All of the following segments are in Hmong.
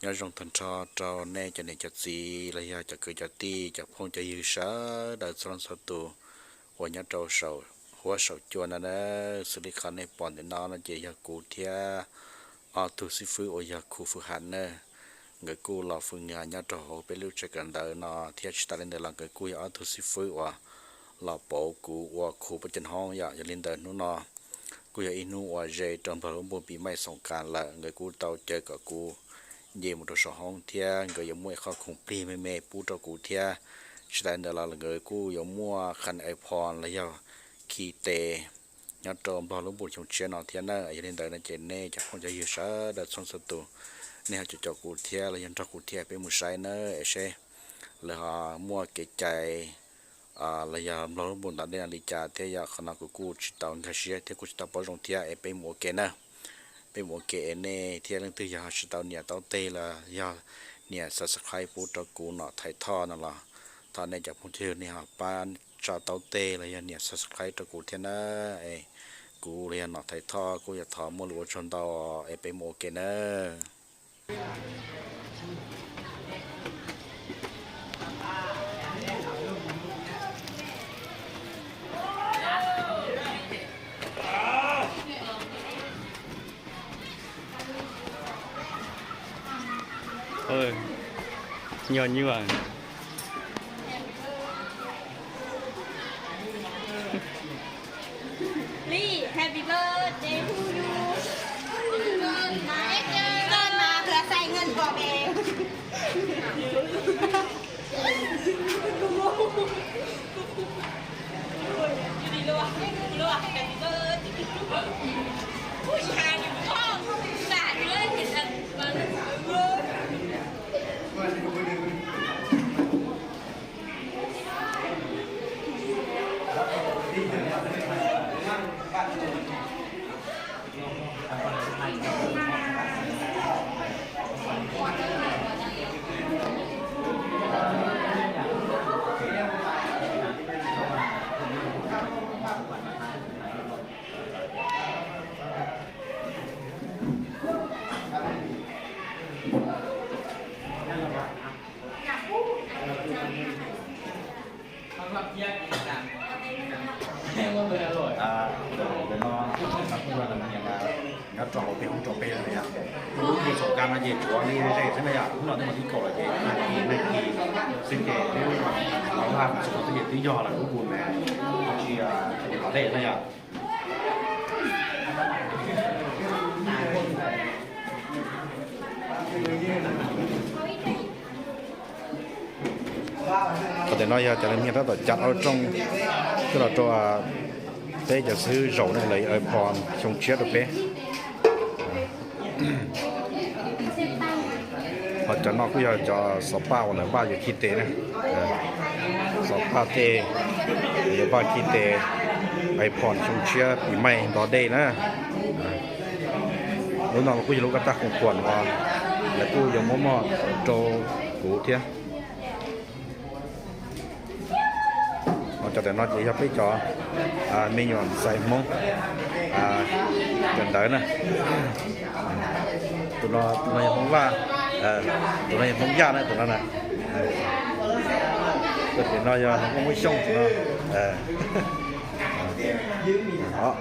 Nyob zoo tag nrho rau nej cov niam cov txiv los yog cov kwv cov tij, cov phooj cov ywg sawv daws txhua leej txhua tus uas nyob rau saum huab saum cua no na. Xws li qhov nej pom ntawm no no ces yog kuv thiab ob tug xib fwb uas yog Khu Fwm Ham na. Nkawd kuj los fwm nyob rau hauv peb lub tsev kawm ntawv no thiab tsis tas li ntawd los nkawd kuj yog ob tug xib fwb uas los pauv kuv ua khu pab cov hoob yom. Yog li ntawd hnub no kuj yog ib hnub uas ze rau nplog lub npuj pis maij xoom kas lawm, nkawd kuj tau caw kom kuv nce mus rau saum hoob thiab nkawd yuav muaj ib qho khoom plig me me pub rau kuv thiab. Tsis tas li ntawd los nkawd kuj yuav muaj khas iPhone los yog khi tes nyob rau nplog lub npuj xyoo tshiab no thiab na. Yog li ntawd no ces nej cov phooj cov ywg sawv daws txhua txhua tus, nej ho caum caum kuv thiab los yog nrog kuv thiab peb mus saib na, es seb lawv ho muaj kev cai los yog nplog lub npuj ntov dej no li cas thiab yom. Qhov no kuv kuj tsis tau nkag siab thiab kuj tsis tau paub zoo thiab, es peb mus ua ke na. Peb mus ua ke es nej thiab leej twg yog tsis tau nias taub teg los yog nias subscribe pub rau kuv Nom Thaiv Thoj no los thov nej cov phooj cov ywg nej ho pab tso taub teg los yog nias subscribe rau kuv thiab na. Es kuv los yog Nom Thaiv Thoj kuj yog thov muaj lus ua tsaug ntau, es peb mus ua ke na. Nyo nyuaj. Li, happy birthday to you. Happy birthday, happy birthday. Ntawm no kuj yog nyiam nyob rau hauv peb hoob rau peb no yom. Lub npuj xoom kas no ces tsuav li ze xwb na yom, hnub no twb mus tib kaum lawm ces nag kis nag kis xwb ces twb los vaj mus txog xwb ces twb yog lawm lub npuj na, tsis tau dej na yom. Qhov tias no yog cov neeg tab tom cav ob lub rooj coj los rau peb cov xib hwb zaum ne, lawv iPhone xyoo tshiab rau peb. Ho cov no kuj yog cov xov paj uas lawv npaj yuav khi tes na. Xov paj tej, lawv npaj khi tes iPhone xyoo tshiab pis maij ntov dej na. Lub no kuj yog lub kab taj khoom khuam uas lawv kuj yuav muab moj rau kuv thiab. Cov ntawm no ces yog peb cov me nyuam ntxhais Hmoob kawm ntawv na. Tus no, tus no yog Hmoob Vaj, tus no yog Hmoob Yaj na, tus no na. Tus no yog Hmoob Muaj Xyooj tus no.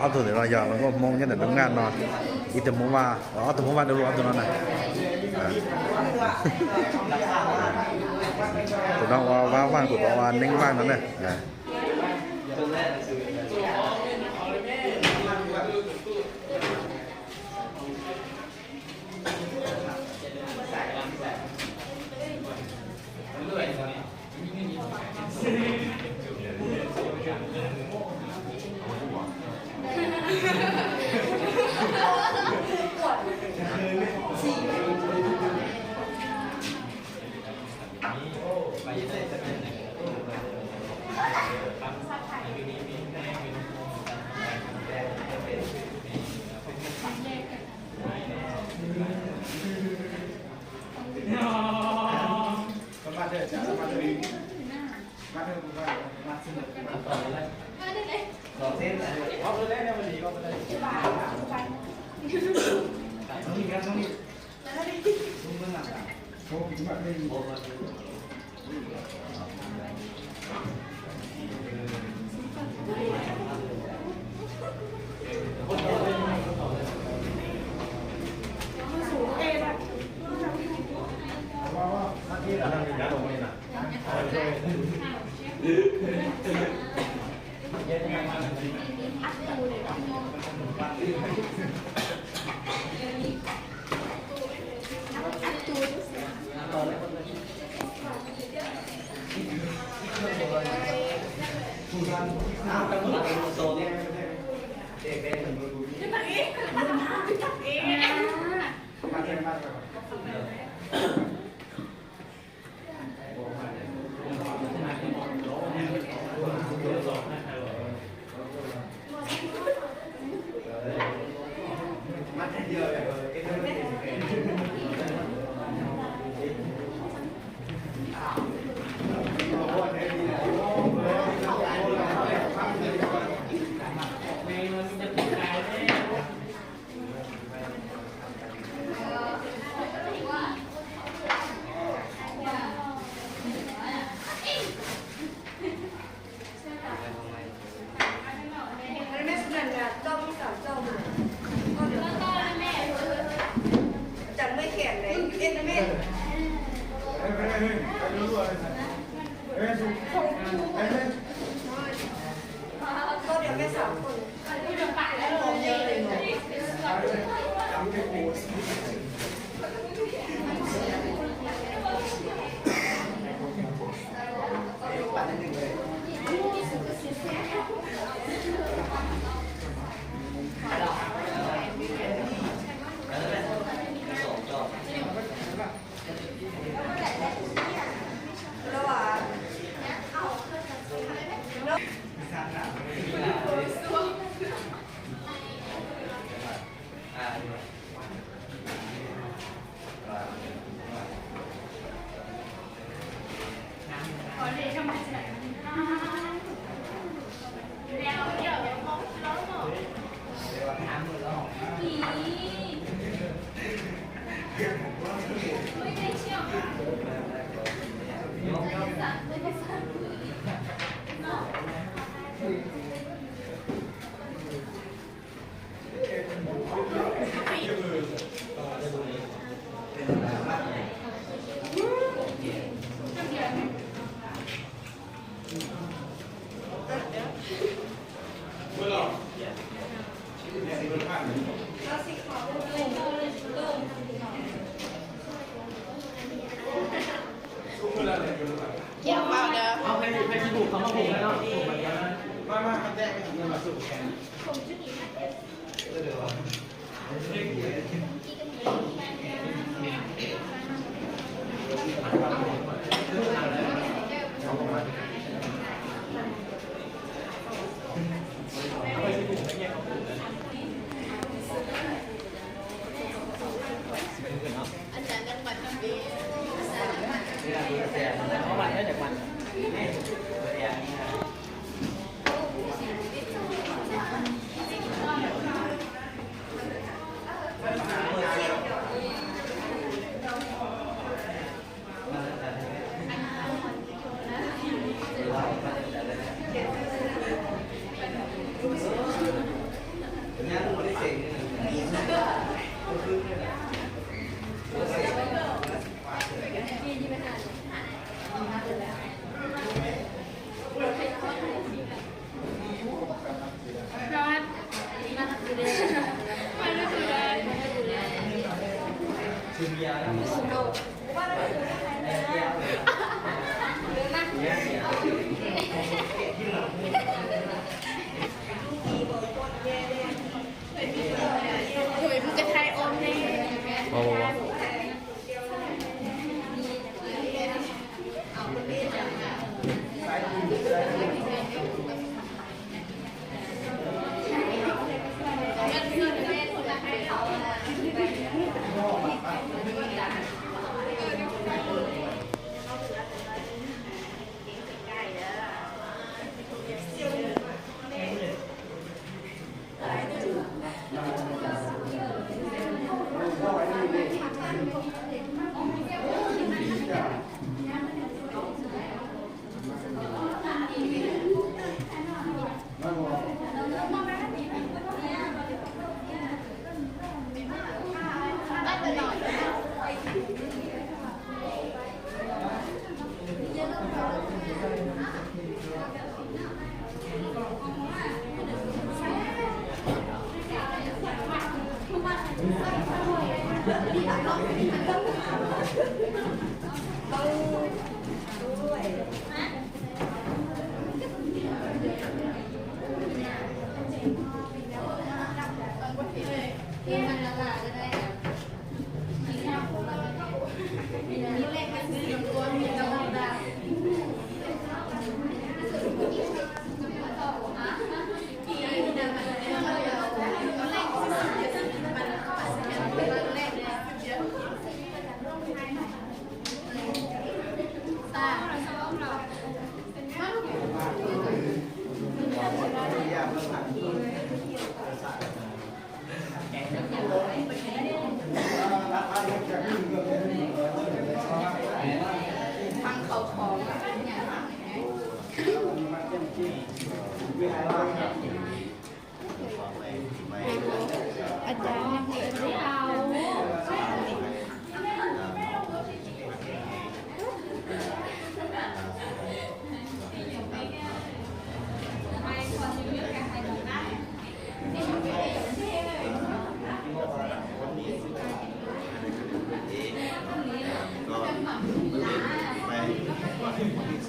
Ob tug ntawm no yog hluas nkauj Hmoob nyob ntawm Nplog Nyab no, ib tug Hmoob Vaj, ob tug Hmoob Vaj du lug ob tug no na. Tus no ua Vaj Vaj, tus no ua Neeb Vaj no na.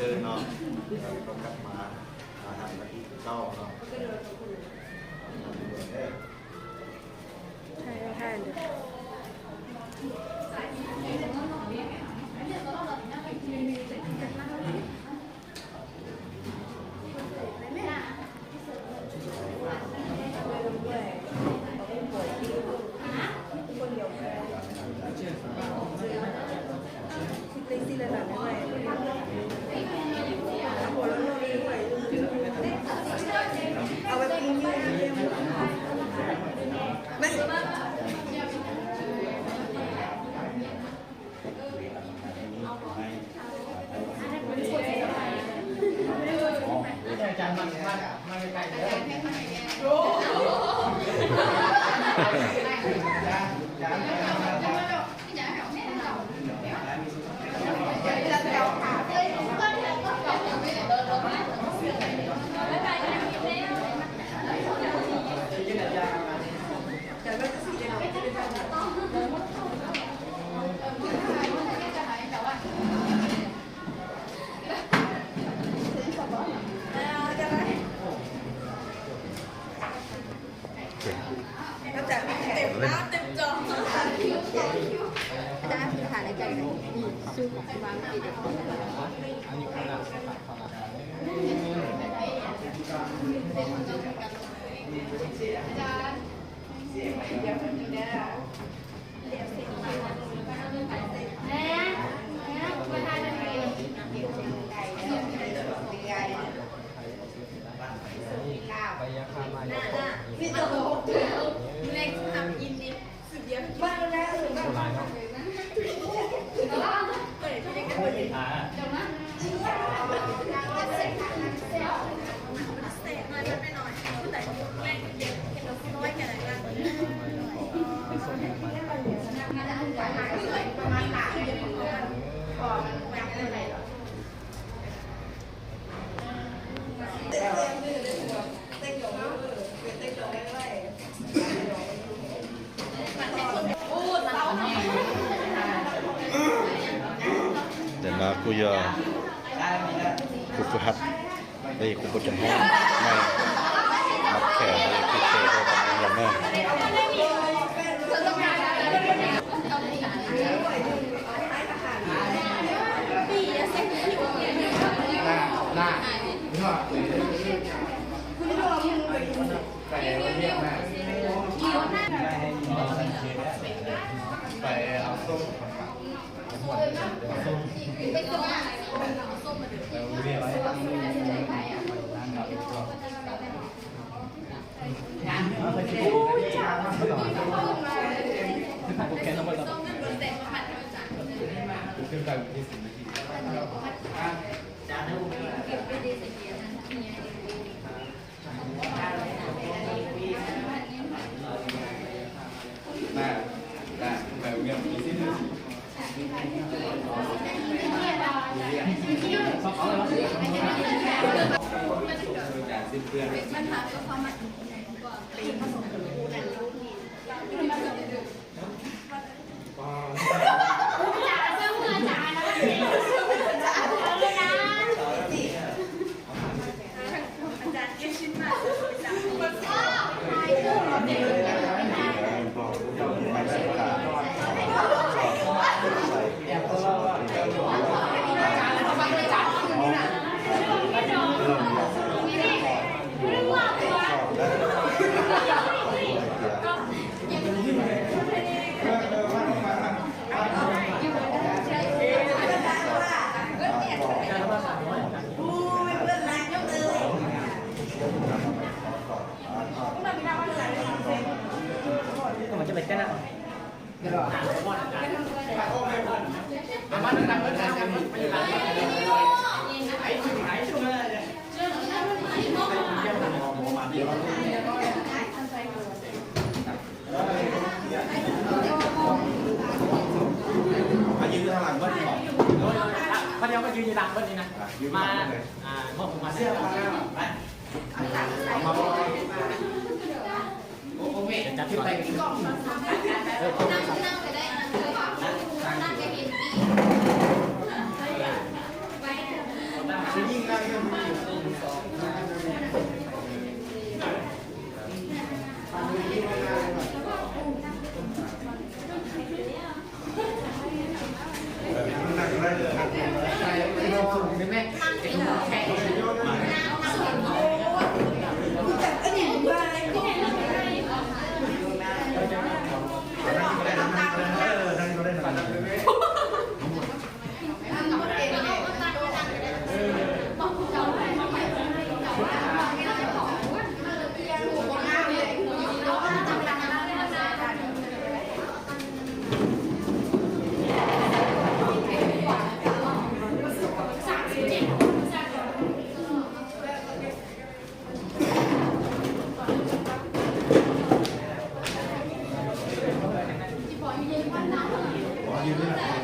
No, rau kab mas, hais mas ib rau no. Hais, hais. Ntawm no kuj yog kuv kwv ha, kuv puas cov hmoob na, mab kham, pib tes rau tom no na.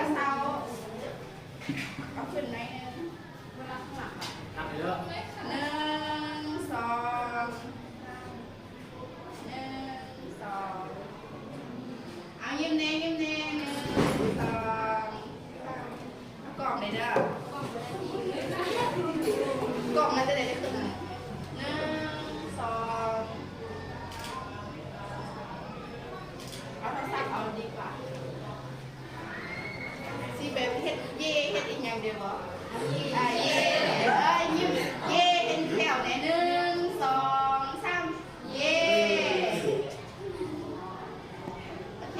Cov sau. Có chuyện này. Nưng, song. Nưng, song. Áo nhâm nê, nhâm nê, nưng, song. Còm này đó. Còm này, tôi để tôi từng này. Nưng, song. Có thao tác ở đi qua. Xin phép hiện dê hiện đi nhầm điều đó. À, dê, ờ, như dê hiện theo này, nưng, song, song, dê. Ok.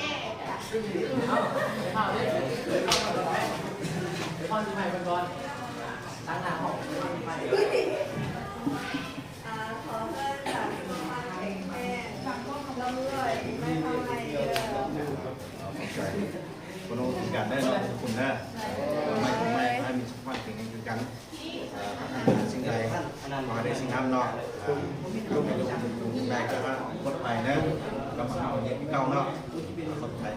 Con nó tình cảm đấy, nó cũng khủng đấy. Mai cũng mai, hai mình xung quanh tình cảm. Các bạn sinh này, có đây sinh năm nọ. Chúc mừng chúc mừng ngày các bạn, một ngày nữa. Các bạn nào nhận cái câu đó. Không phải.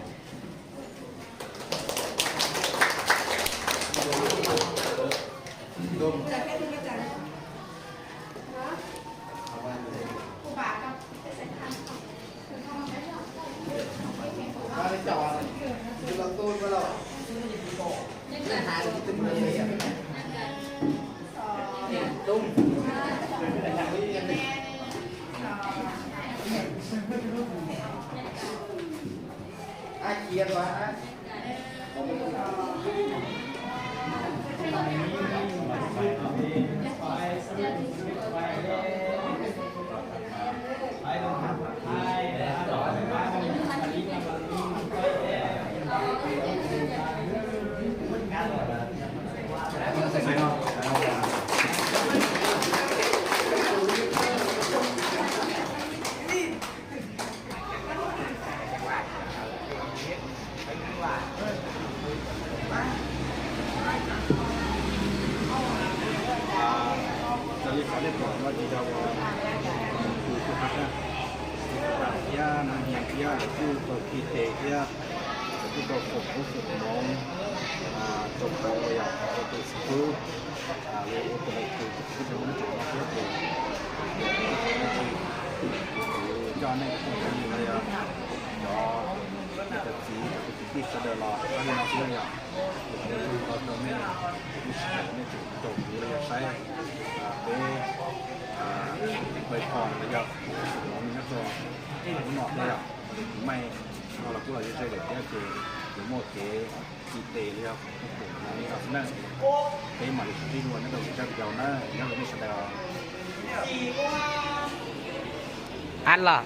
Raws li qhov nej pom no ces yog tus tub qab thiab nab hias thiab lawv kuj tau khi tes thiab lawv kuj tau foom koob foom hmoov rau kuv los yog rau tus xib fwb, los ua tus laus tus xib fwb rau lub tsev no thiab ces kuv coj nej cov phooj ywg los yog cov niam cov txiv cov kwv cov tij sawv daws los tau li no xwb yom. Kuv thov ua tsaug ntau rau nej, nej tseem caum kuv los yog saib peb pawg phom los yog foom hmoov nyob rau hnub no thiab yom. Kuv Maiv no los kuj los ze ze lawm thiab ces kuv muaj kev khi tes los yog foom hmoov li no xwb na. Peb mam li sib ntsib dua nyob rau lwm zaj video na, nyob zoo nej sawv daws. Ab los.